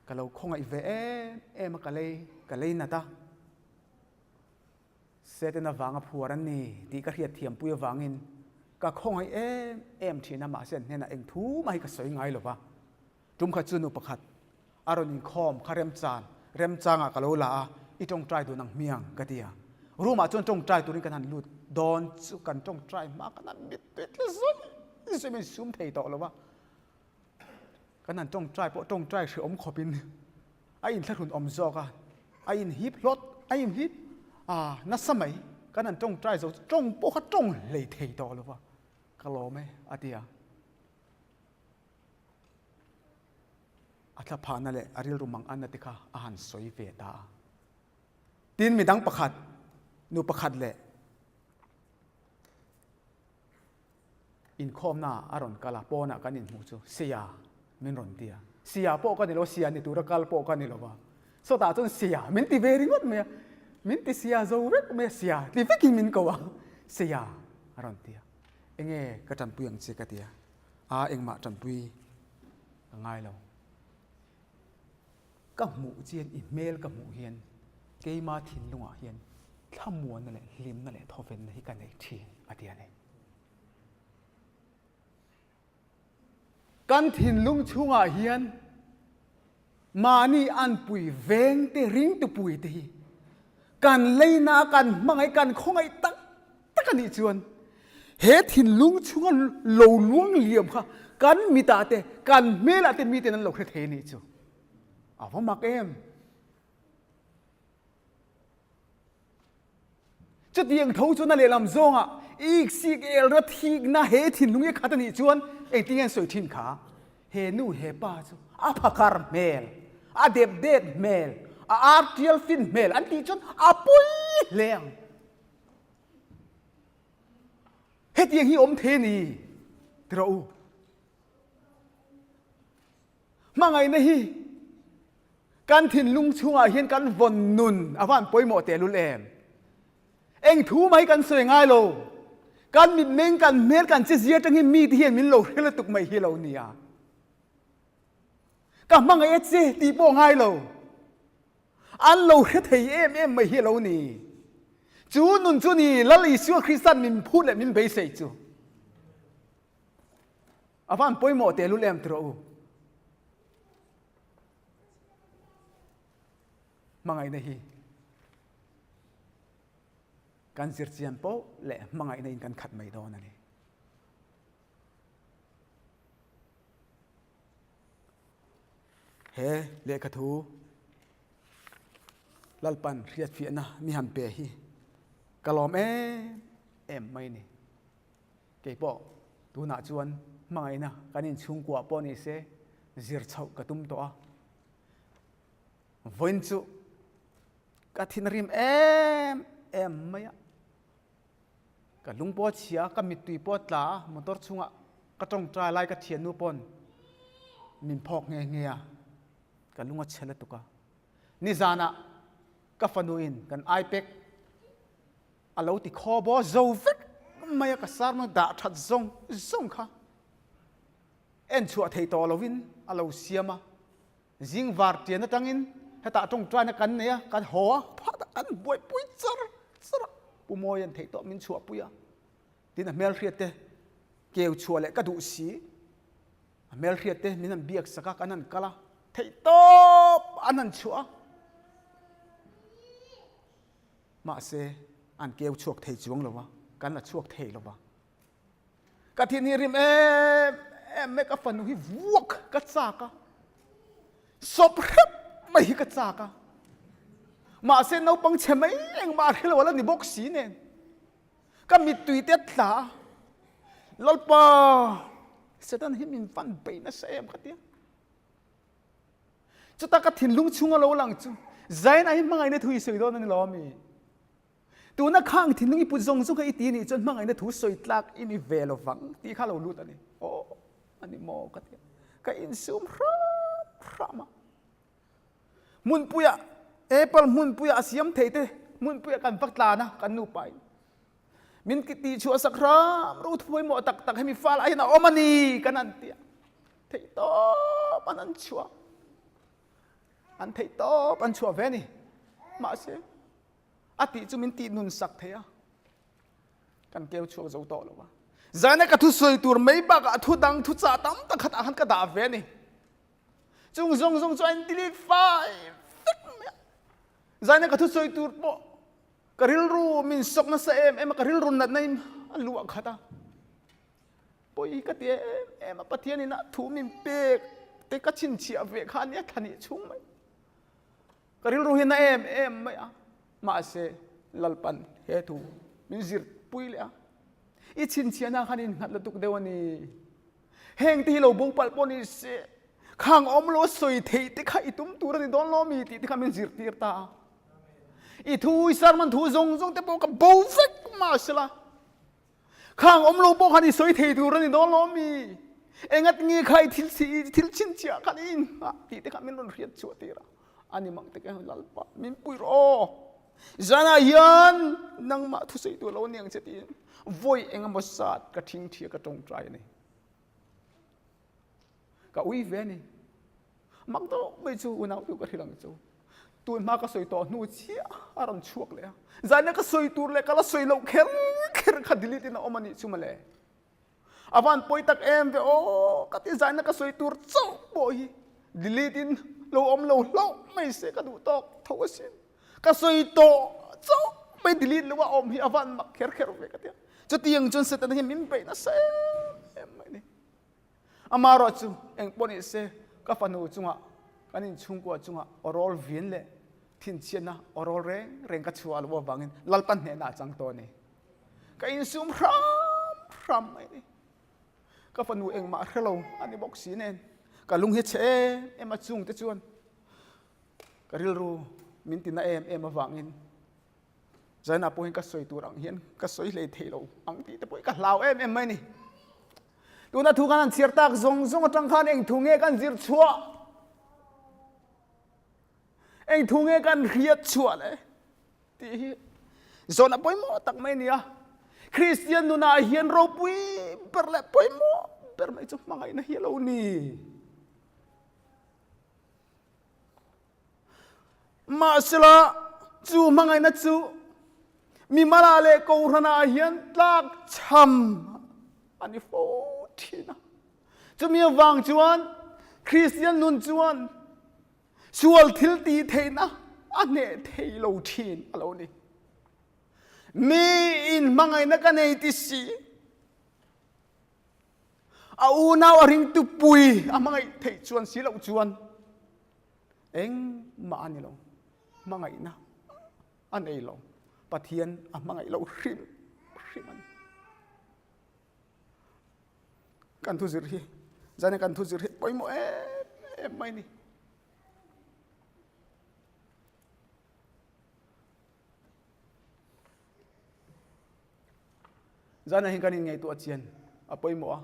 Ka lo khawngaih ve em em a, ka lei ka lei nat a, Satan avanga phuar an ni tih ka hriat thiampui avangin ka khawngaih em em thin a, mahse an hnenah eng thu mah hi ka sawi ngai lo va. Tum khat chu nu pakhat a rawn inkhawm kha remchan remchangah ka lo la a, i tawngtai dun ang hmiang ka ti a. Room ah chuan tawngtai turin kan han lut dawn chu kan tawngtai hma kan han mittui tla zawih zawih mai sum thei tawh lo va. Kan han tawngtai pawh tawngtai hrehawm khawpin a inthlahrun awm zawk a, a inhip hlawt a inhip a nasa mai kan han tawngtai zo chu tawng pawh kha tawng hlei thei tawh lo va, ka lawm e a ti a. A thlaphahna leh a rilru mang anna te kha a han sawi ve ta a. Tin, midang pakhat, nu pakhat leh inkhawmna a rawn kal a, pawnah kan inhmuh chu Sia min rawn ti a. Sia pawh ka ni lo, Sia ni tura kal pawh ka ni lo va. Sawtah chuan Sia min ti ve ringawt mai a. Min ti sia zo vek mai a, sia ti vekin min ko a, sia a rawn ti a. Enge ka tanpui ang che ka ti a, a engmah tanpui ka ngai lo. Ka hmuh chian i hmel ka hmuh hian keima thinlungah hian thlamuanna leh hlimna leh thawvenna hi ka nei thin a ti a ni. Kan thinlung chhungah hian mahni anpui vengte ringtupuite hi kan leina kan hmangaih kan khawngaih tak tak a nih chuan he thinlung chhunga lo luang liam kha kan mitah te kan hmelah te miten an lo hre thei a nih chu a va mak em! Chutiang tho chuan a lehlam zawngah iksik elna thikna he thinlung i khat a nih chuan engtin nge an sawi thin kha? He nu he pa chu a phakar hmel, a dep det hmel, a ar tial fin hmel an tih chuan a pawi hle ang. Hetiang hi awm thei a ni ti rawh u. Hmangaihna hi kan thinlung chhungah hian kan vawn nun a van pawimawh tehlul em? Eng thu mai kan sawi ngai lo. Kan mitmeng, kan hmel, kan chezia atang hian mite hian min lo hre lutuk mai hi lo nia. Ka hmangaih a che tih pawh ngai lo. An lo hre thei em em mai hi lo ni. Chu nun chu ni Lal Isua Krista'n min phut leh min beisei chu. A van pawimawh tehlul em tiraw u? Hmangaihna hi kan zirchian poh leh hmangaihna in kan khat mai dawn a ni. He lehkha thu Lalpan hriatfiahna mi han pe hi ka lawm em em mai ni. Kei pawh tunah chuan hmangaihna kan inchhungkuah pawh ni se zir chhoh ka tum tawh a. Vawiin chu ka thin a rim em em mai a. Ka lung pawh a chhia a, ka mittui pawh a tla a, motor chhungah ka tawngtai lai ka thiannu pawn min phawk nghe nghe a, ka lung a chhe lutuk a. Nizanah ka fanuin kan iPad A lo ti khaw baw zo vek mai a, ka sermon dah that zawng zawng kha en chhuah thei tawh lovin a lo siam a. Zing var tian atangin hetah tawngtaina kan nei a, kan haw a, phatah kan buaipui char char a, Pu Mawia'n theih tawh min chhuahpui a, tin a hmelhriat te keu chhuah leh ka duh si, a hmelhriat te min han biak sak a, kan han kal a, theih tawp an han chhuah a. Mahse, an keu chhuak thei chuang lo va, kan la chhuak thei lo va. Ka thin hi rim em em mai, ka fanu hi vuak ka chak a, sawp hrep mai hi ka chak a. Mahse, naupang chhe mai engmah a hre lo a la ni bawk si nen. Ka mittui te a tla a, Lalpa, Satan hi min van bei nasa em ka ti a. Chuta ka thinlung chhunga lo lang chu Zaina hi hmangaihna thu i sawi dawn a ni lo ami? Tuna khang thinlung i put zawng zawng kha i ti nih chuan hmangaihna thu sawi tlak i ni ve lo vang tih kha lo lut a ni. Aw a ni maw ka ti a. Ka insum hram hram a. Hmunpuia Apple hmunpuia a siam thei te hmunpuia kan vak tlan a kan nupa in. Min tih chhuah sak hram ru pawimawh tak tak hemi fal ah hian a awm a ni kan han ti a. Theih tawp an an chhuah. An theih tawp an chhuah ve a ni. Mahse a tih chu min tih nun sak thei a. Kan keu chhuak zo tawh lo va. Zana ka thu sawi tur mai bakah thu dang thu chah tam tak khat ah khan ka dah ve a ni. Chung zawng zawng chu a in delete fai vek mai a. Zana ka thu sawi tur pawh Ka rilru min sawk nasa em em a, ka rilru natna in a luah khat a. Pawi ka ti em em a, Pathian in a thu min pek te ka chhinchhiah ve kha ania thla nih chhung mai. Ka rilru hi na em em mai a, mahse Lalpan he thu min zirpui leh a. I chhinchhiahna khan in nghat lutuk deuh a ni. Heng te hi lo bo palh pawh ni se, khang awm lo sawi theih te kha i tum tur a ni dawn lo mi tih te kha min zirtir ta a. I thu i sermon thu zawng zawng te pawh ka bo vek mahsela khang awm lo pawh khan i sawi thei tur a ni dawn lo mi. Engat nge kha i thil i thil chhinchhiah khan i inngah tih te kha min rawn hriat chhuah tir a. Ani mang te kha Lalpa min pui rawh aw. Zanah hian nangmah thusawi tur lo ni ang che tiin vawi engemaw zat ka thingthia ka tawngtai a ni. Ka ui ve a ni. Mak deuh mai chu unau tu ka hrilh ang chu. Tun hma ka sawi tawh hnu chiah a rawn chhuak leh a. Zaina ka sawi tur leh ka la sawi loh kher kher kha delete in a awm a nih chu mawle. A van pawi tak em ve aw ka ti zaina ka sawi tur chauh pawh hi delete in lo awm lo hlauh mai se ka duh tawk tho asin. Ka sawi tawh chauh mai delete lo a awm hi a van mak kher kher ve ka ti a. Chutiang chuan Setana hian min beih nasa em em mai a ni. Amaherawh chu eng pawh ni se ka fanu chungah kan inchhungkua chungah awrawl vin leh thinchhiatna awrawl reng reng ka chhuah loh avangin Lalpan hnehna a chang tawh a ni. Ka insum hram hram mai a ni. Ka fanu engmah hre lo a ni bawk si nen ka lung hi chhe em em a chungte chuan ka rilru min tina em em avangin Zainah pawhin ka sawi tur ang hian ka sawi hlei thei lo ang tih te pawh hi ka hlau em em mai a ni. Tuna thu kan han chhiar tak zawng zawng atang khan eng thu nge kan zir chhuah? Eng thu nge kan hriat chhuah le? Tih hi zawn a pawimawh tak mai a ni a. Kristian nunah hian ropui ber leh pawimawh ber mai chu hmangaihna hi a lo ni. Mahsela, chu hmangaihna chu mimala leh kohhranah hian tlakchham a ni fo thin a. Chumi avang chuan Kristian nun chuan sual thil tih theihna a hneh thei lo thin a lo ni. Mi in hmangaihna ka nei ti si, a unau a ringtupui a hmangaih theih chuan si loh chuan Engmah a ni lo. Hmangaihna a nei lo. Pathian a hmangaih lo hrim hrim a ni. Kan thu zir hi, zan kan thu zir hi pawimawh em em mai ni. Zan hian kan inngaihtuah chian a pawimawh a.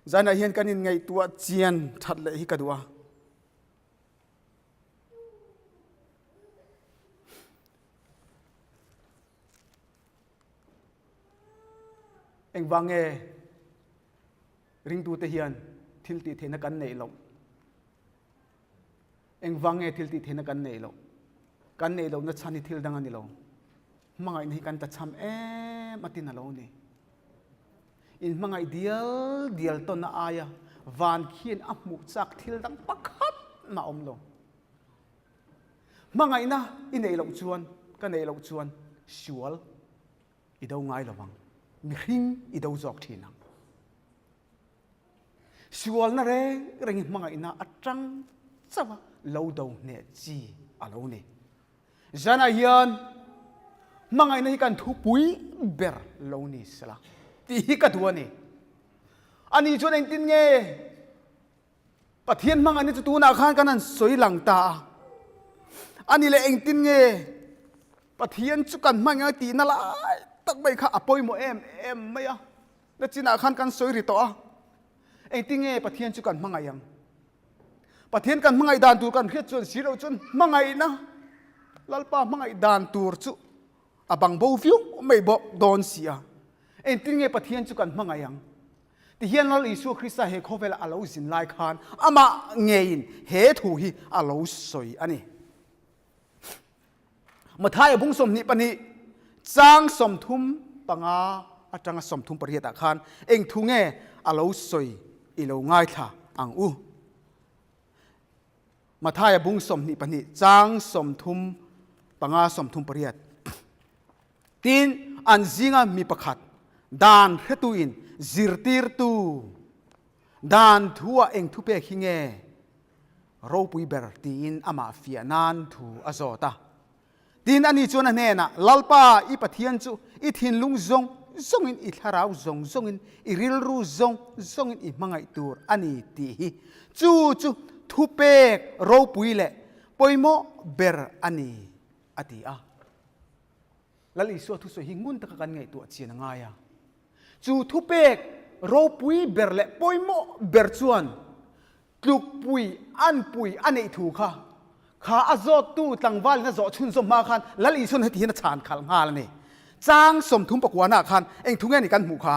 Zanah hian kan inngaihtuah chian that leh hi ka duh a. Engvang nge ringtute hian thil tih theihna kan neih loh? Engvang nge thil tih theihna kan neih loh? Kan neih lohna chhan hi thil dang a ni lo. Hmangaihna hi kan tlachham em a tin a lo ni. Inhmangaih dial dial tawnna aia van khian a hmuh chak thil dang pakhat mah a awm lo. Hmangaihna i neih loh chuan, ka neih loh chuan sual i do ngai lo vang. Mihring i do zawk thin ang. Sualna reng reng hi hmangaihna atang chauha lo do hneh chi a lo ni. Zanah hian hmangaihna hi kan thupui ber lo ni sela tih hi ka duh a ni. Ani chuan engtin nge Pathian hmangaihna chu tunah khan kan han sawi lang ta a. Ani leh engtin nge Pathian chu kan hmangaih tihna lai tak mai kha a pawimawh em em mai a. Na chinah khan kan sawi ri tawh a, engtin nge Pathian chu kan hmangaih ang? Pathian kan hmangaih dan tur kan hriat chuan si lo chuan hmangaihna Lalpa hmangaih dan tur chu a bang bo viau mai bawk dawn si a. Engtin nge Pathian chu kan hmangaih ang? Tihian Lal Isua Krista he khawvela a lo zin lai khan amah ngeiin he thu hi a lo sawi a ni. Mathaia bung 22 chang 35 atanga 38 ah khan eng thu nge a lo sawi i lo ngaithla ang u. Mathaia bung 22 chang 35 38 Tin, an zinga mi pakhat dan hretuin zirtirtu dan thu ah eng thupek hi nge ropui ber tiin amah fiah nan thu a zawt a. Tin, ani chuan a hnenah, Lalpa, i Pathian chu i thinlung zawng zawngin, i thlarau zawng zawngin, i rilru zawng zawngin i hmangaih tur a ni tih hi chu chu thupek ropui leh pawimawh ber a ni, a ti a. Lal Isua thusawi hi ngun taka kan ngaihtuah chian a ngai a. Chu thupek ropui ber leh pawimawh ber chuan tlukpui anpui a neih thu kha. Kha a zawttu tlangvalin a zawh chhunzawm hma khan Lal Isuan heti hian a chhan khalh nghal a ni. Chang 30 pakuana ah khan eng thu nge ni kan hmuh kha?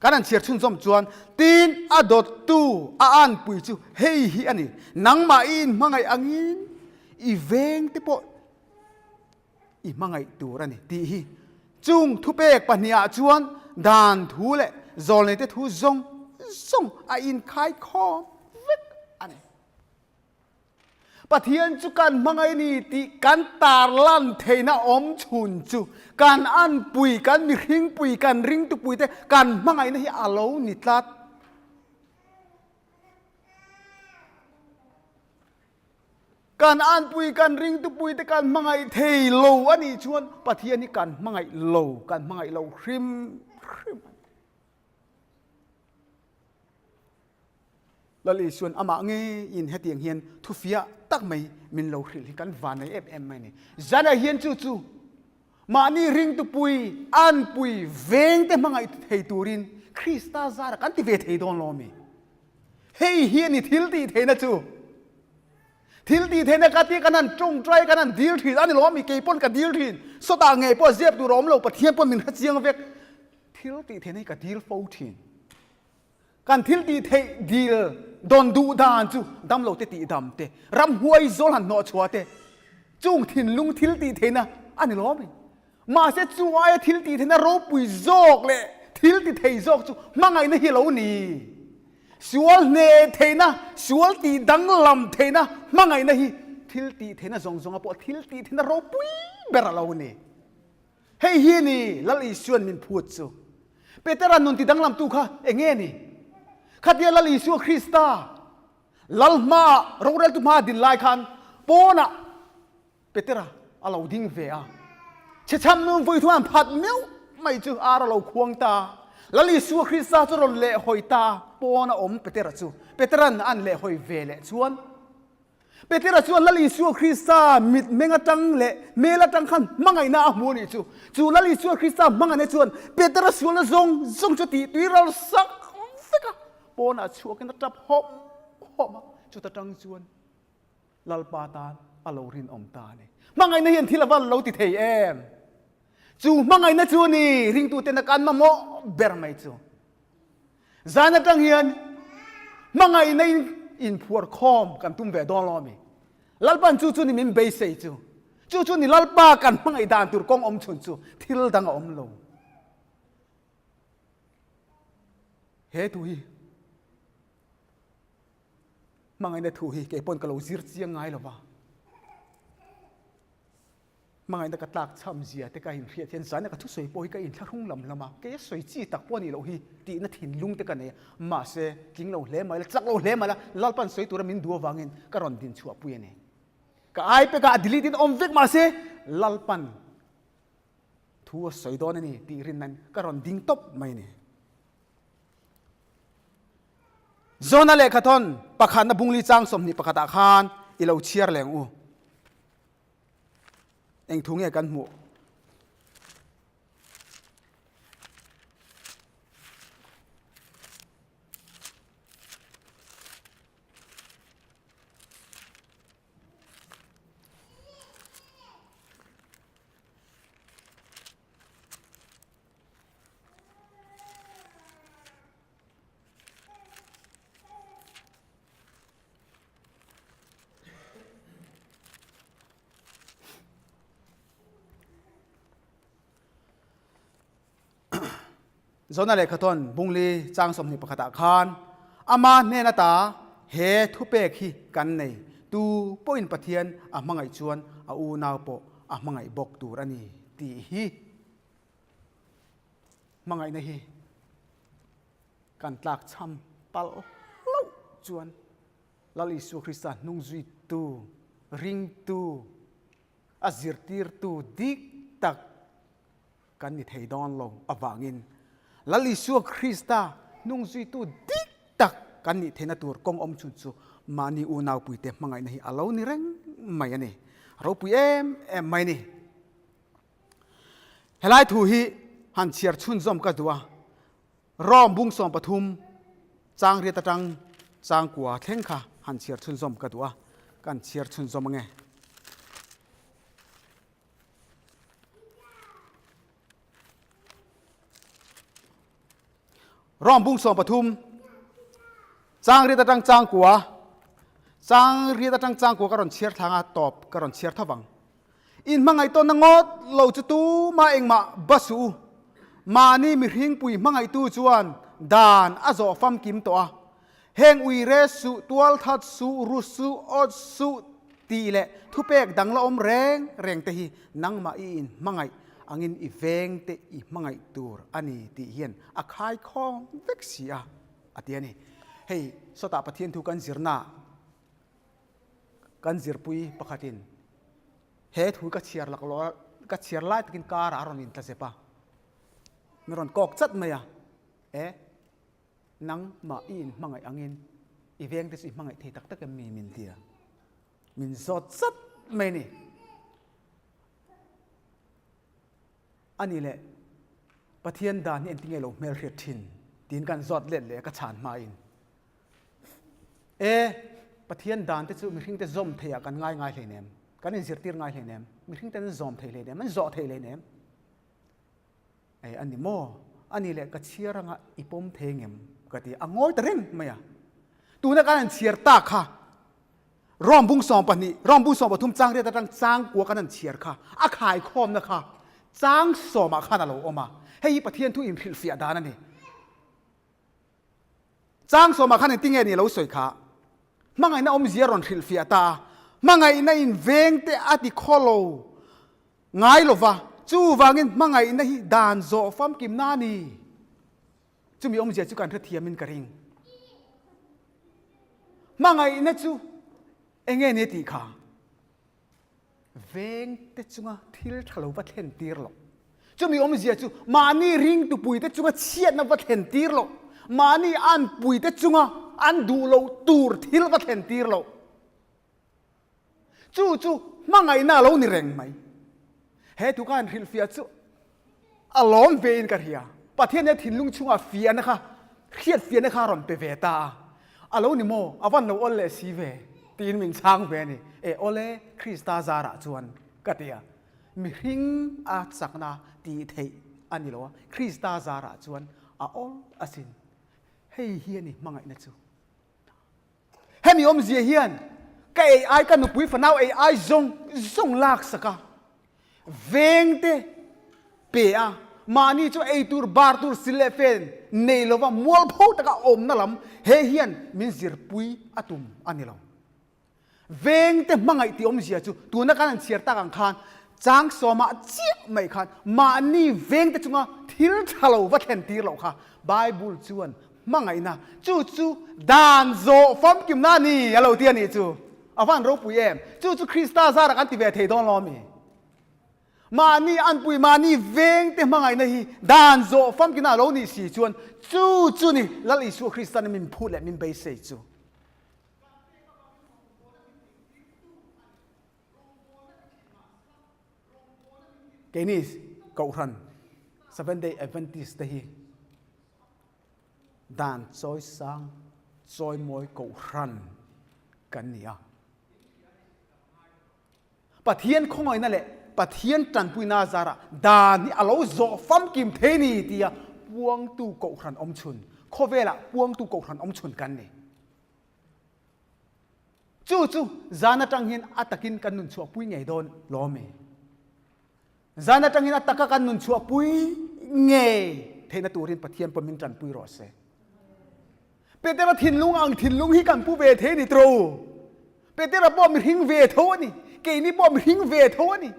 Kan han chhiar chhunzawm chuan, Tin, a dawttu a anpui chu hei hi a ni, Nangmah i inhmangaih angin i vengte pawh i hmangaih tur a ni tih hi. Chung thupek pahnihah chuan dan thu leh zawlneite thu zawng zawng a inkhaikhawm vek a ni. Pathian chu kan hmangaih ni tih kan tarlan theihna awm chhun chu kan anpui, kan mihringpui, kan ringtupuite kan hmangaihna hi a lo ni tlat. Kan anpui, kan ringtupuite kan hmangaih thei lo a nih chuan Pathian hi kan hmangaih lo, kan hmangaih lo hrim hrim a ni. Lal Isuan amah ngeiin hetiang hian thufiah tak mai min lo hrilh hi kan van nei em em mai a ni. Zanah hian chu chu mahni ringtupui, anpui, vengte hmangaih thei turin Krista zara kan ti ve thei dawn lo ami? Hei hi a ni thil tih theihna chu. Thil tih theihna ka tia kan han tawngtai, kan han dil thin a ni lo ami? Kei pawn ka dil thin. Sawtah ngei pawh ziap tur a awm lo, Pathian pawn min hrechiang vek. Thil tih theihna hi ka dil fo thin. Kan thil tih theih dil dawn duh dan chu damlo te tih dam te, ramhuai zawl han hnawh chhuah te, chung thinlung thil tih theihna a ni lo mai. Mahse chu aia thil tih theihna ropui zawk leh thil ti thei zawk chu hmangaihna hi a lo ni. Sual hne theihna, sual tih danglam theihna hmangaihna hi thil tih theihna zawng zawnga pawh thil tih theihna ropui ber a lo ni. Hei hi ni Lal Isuan min phut chu. Petera nun ti danglamtu kha eng nge ni? Khatia Lal Isua Krista Lal hmaah roreltu hmaa din lai khan pawnah Petera a lo ding ve a. Chhechham nun vawi thu an phat meuh mai chu ar a lo khuang ta. Lal Isua Krista chu rawn lehhawi ta pawn a awm Petera chu. Petera'n an lehhawi ve leh chuan Petera chuan Lal Isua Krista mitmeng atang leh hmel atang khan hmangaihna a hmu a nih chu. Chu Lal Isua Krista hmangaihna chuan Petera sualna zawng zawng chu tih tui ral sak vek a, pawnah chhuakin a tap hawm hawm a, chuta tang chuan Lalpa tan a lo rinawm ta a ni. Hmangaihna hian thil a va lo ti thei em? Chu hmangaihna chu a ni ringtuten a kan mamawh ber mai chu. Zan atang hian hmangaihna in inphuar khawm kan tum ve dawn lo ami? Lalpan chu chu ni min beisei chu. Chu chu ni Lalpa kan hmangaih dan tur kawng awm chhun chu thil dang a awm lo. He thu hi hmangaihna thu hi kei pawn ka lo zir chiang ngai lo va. Hmangaihna ka tlak chham zia te ka inhriat hian zan a ka thusawi pawh hi ka inthlahrung lam lam a, kei a sawi chi tak pawh a nih loh hi tihna thinlung te ka nei a, mahse tling lo hle mai la, chak lo hle mai la, Lalpan sawi tura min duh avangin ka rawn din chhuah pui a ni. Ka ai pekah a delete in awm vek mahse Lalpan thu a sawi dawn a ni tih rinnain ka rawn ding tawp mai a ni. Jona lehkhathawn pakhatna bungli chang 21 pakhatah khan i lo chhiar leng u. Eng thu nge kan hmuh? Zona lehkhathawn Bungli chang 21 pakhatah khan ama hnen ata he thupek hi kan nei. Tu pawhin Pathian a hmangaih chuan a unau pawh a hmangaih bawk tur a ni tih hi hmangaihna hi kan tlakchham palh hlauh chuan Lal Isua Krista hnungzuitu, ringtu, a zirtirtu dik tak kan ni thei dawn lo avangin Lal Isua Krista hnungzuitu dik tak kan nih theihna tur kawng awm chhun chu mahni unaupuite hmangaihna hi a lo ni reng mai a ni. Ropui em em mai a ni. Helai thu hi han chhiar chhunzawm ka duh a. Rom bung 13 chang riat atang chang kua thleng kha han chhiar chhunzawm ka duh a. Kan chhiar chhunzawm ange. Rom bung 13 chang riat atang chang kua chang riat atang chang kua ka rawn chhiar thlanga tawp ka rawn chhiar thovang. In hmangaih tawnna ngawt lo chu tumah engmah ba suh u. Mahni mihringpui hmangaihtu chuan dan a zawh famkim tawh a. Heng ui re suh, tualthat suh, ru suh, awt suh tih leh thupek dang la awm reng reng te hi nangmah i in hmangaih angin i veng te i hmangaih tur a ni tih hian a khaikhawm vek si a, a ti a ni. Hei sawtah Pathian thu kan zirnaah kan zirpui pakhatin he thu ka chhiar laklawh ka chhiar lai takin karah a rawn intlazep a, mi rawn kawk chat mai a, e. Nangmah i inhmangaih angin i vengte chu i hmangaih thei tak tak em mi min ti a, min zawt zat mai a ni. A ni leh, Pathian dan hi engtin nge lo hmelhriat thin tiin kan zawt let leh a ka chhan hmain. E, Pathian dan te chu mihringte zawm theiah kan ngai ngai hleinem, kan inzirtir ngai hleinem, mihringte an zawm thei hleinem, an zawh thei hleinem. Ei a ni maw? A ni leh ka chhiar anga i pawm thei ngem? Ka ti a, a ngawi ta reng mai a. Tuna kan han chhiar tak kha Rom bung 12, Rom bung 13 chang riat atang chang kua kan han chhiar kha a khaikhawmna kha chang sawmah khan a lo awm a. Hei hi Pathian thu inhrilhfiah dan a ni. Chang sawmah khan engtinge ni lo sawi kha? Hmangaihna awmzia rawn hrilhfiah ta a, hmangaihna in vengte a ti khaw lo. Ngai lova, chuvangin hmangaihna hi dan zawh famkimna a ni. Chumi awmzia chu kan hrethiamin ka ring. Hmangaihna chu enge ni tih kha vengte chunga thil tha lo va thlen tir loh. Chumi awmzia chu mahni ringtupuite chunga chhiatna va thlen tir loh, mahni anpuite chunga an duh loh tur thil va thlen tir loh. Chu chu hmangaihna a lo ni reng mai. He thu khan hrilhfiah chu a lawm ve in ka hria. Pathian hian thinlung chhungah fiahna kha, hriat fiahna kha a rawn pe ve ta a. A lo ni maw? A van lo awl leh si ve tiin min chhang ve a ni. E awl e, Krista zarah chuan ka ti a. Mihring a chakna tih theih a ni lo a, Krista zarah chuan a awl asin. Hei hi a ni hmangaihna chu. Hemi awmzia hian ka ei ai ka nupui fanau ei ai zawng zawng laksak a, vengte pe a, mahni chu ei tur bar tur sil leh fen nei lova mualpho taka awmna lam he hian min zirpui a tum a ni lo. Vengte hmangaih tih awmzia chu tuna kan han chhiar tak ang khan chang sawmah chiah mai khan mahni vengte chunga thil tha lo va thlen tir loh kha Bible chuan Hmangaihna, chu chu dan zawh famkimna a ni a lo ti a nih chu. A van ropui em? Chu chu Krista zarah kan ti ve thei dawn lo a mi? Mahni anpui, mahni vengte hmangaihna hi dan zawh famkimna a lo nih si chuan chu chu ni Lal Isua Kristan min phut leh min beisei chu. Keini Kohhran Seventh Day Adventist te hi Dan chawisang chawimawi kohhran kan ni a. Pathian khawngaihna leh Pathian tanpuina zarah dan hi a lo zawh famkim thei ni tia puangtu kohhran awmchhun, khawvelah puangtu kohhran awmchhun kan ni. Chu chu zan atang hian a takin kan nun chhuahpui ngei dawn lawm e. Zan atangin a taka kan nun chhuahpui ngei theihna turin Pathian pawh min tanpui rawh se. Petera thinlung ang thinlung hi kan pu ve thei ni tro. Petera pawh mihring ve tho a ni. Keini pawh mihring ve tho a ni.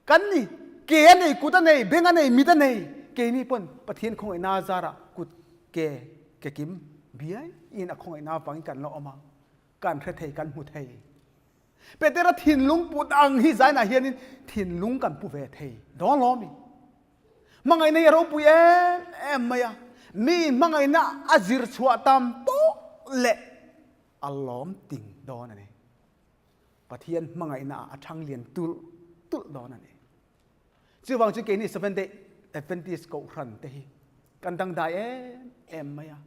Kan ni. Ke a nei, kut a nei, beng a nei, mit a nei. Keini pawn Pathian khawngaihna zarah kut ke ke kim biai in a khawngaihna avangin kan la awm a. Kan hre thei, kan hmu thei. Petera thinlung put ang hi zainah hianin thinlung kan pu ve thei dawn lo mi. Hmangaihna hi a ropui em em mai a, mi hmangaihna a zir chhuah tam pawh leh a lawm ting dawn a ni. Pathian hmangaihna ah a thang lian tulh tulh dawn a ni. Chuvang chu keini Seventh Day Adventist Kohhran te hi kan dangdai em em mai a.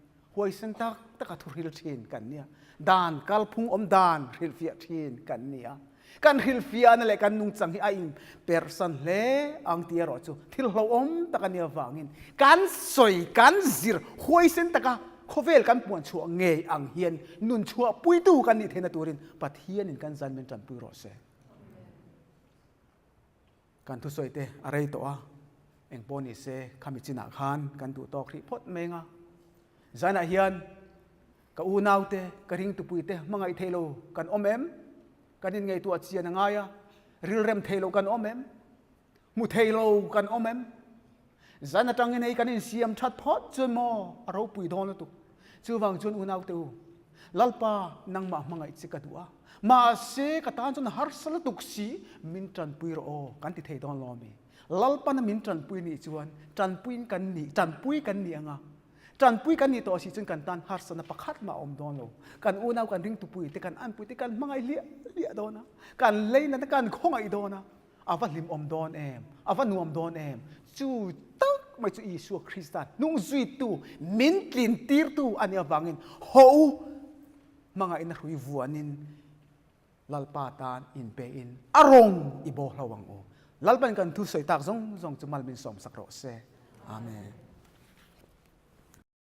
Huaisen tak taka thu hril thin kan nia. Dan kalphung awm dan hrilhfiah thin kan nia. Kan hrilhfiahna leh kan nungchang hi a inpersan hle ang tih erawh chu thil hlauhawm tak a nia vangin kan sawi, kan zir huaisen taka khawvel kan puan chhuah ngei ang hian nun chhuah puitu kan nih theihna turin Pathianin kan zan min tanpui rawh se. Kan thusawi te a rei tawh a, eng pawh ni se khami chinah khan kan duh tawk hrih phawt mai anga. Zanah hian ka unaute, ka ringtupuite hmangaih thei lo kan awm em? Kan inngaihtuah chian a ngai a, rilrem thei lo kan awm em? Hmu thei lo kan awm em? Zan atangin hei kan insiam that phawt chuan maw a ropui dawn lutuk. Chuvang chuan unaute u, Lalpa nangmah hmangaih che ka duh a, mahse ka tan chuan harsa lutuk si min tanpui rawh aw kan ti thei dawn lo ami? Lalpana min tanpui nih chuan tanpuiin kan nih, tanpui kan nih anga, tanpui kan nih tawh si chuan kan tan harsatna pakhat mah a awm dawn lo. Kan unau kan ringtupui te, kan anpui te kan hmangaih hliah hliah dawn a, kan leinat a, kan khawngaih dawn a, A va hlimawm dawn em? A va nuam dawn em? Chu tak mai chu Isua Krista hnung zuitu, min tlin tirtu a nih avangin haw u hmangaihna hrui vuanin Lalpa tan inpein a rawng i baw hlo ang u. Lalpan kan thu sawi tak zawng zawng chu mal min sawmsak rawh se. Amen.